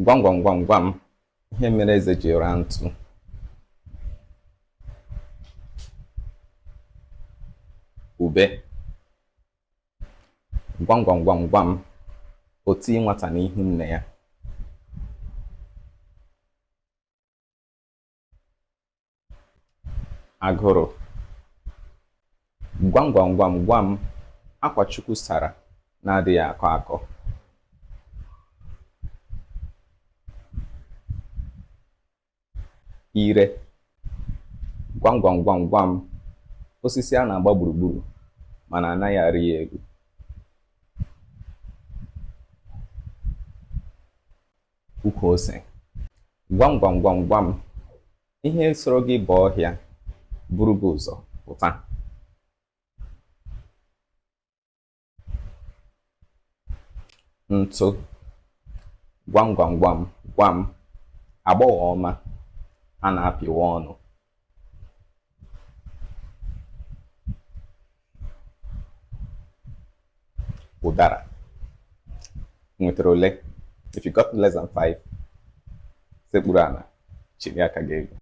Gwam gwam gwam gwam, ihe mere eze ji raa ntu. Ube. Gwam gwam gwam gwam, o tii nwata n'ihu nne ya. Agụrụ. Gwam gwam gwam gwam, akwa Chukwu sara na-adịghị akọ akọ. Ire. Gwam gwam gwam gwam, osisi a na-agba gburugburu mana anaghị arị ya elu. Ukwu ose. Gwam gwam gwam gwam, ihe sọrọ gị baa ọhịa buru gị ụzọ pụta. Ntụ. Gwam gwam gwam gwam, agbọghọ ọma a na-apịwa ọnụ. Ụdara. Nwetara ole? If you got less than 5, sekpuru ala, chilie aka gị elu.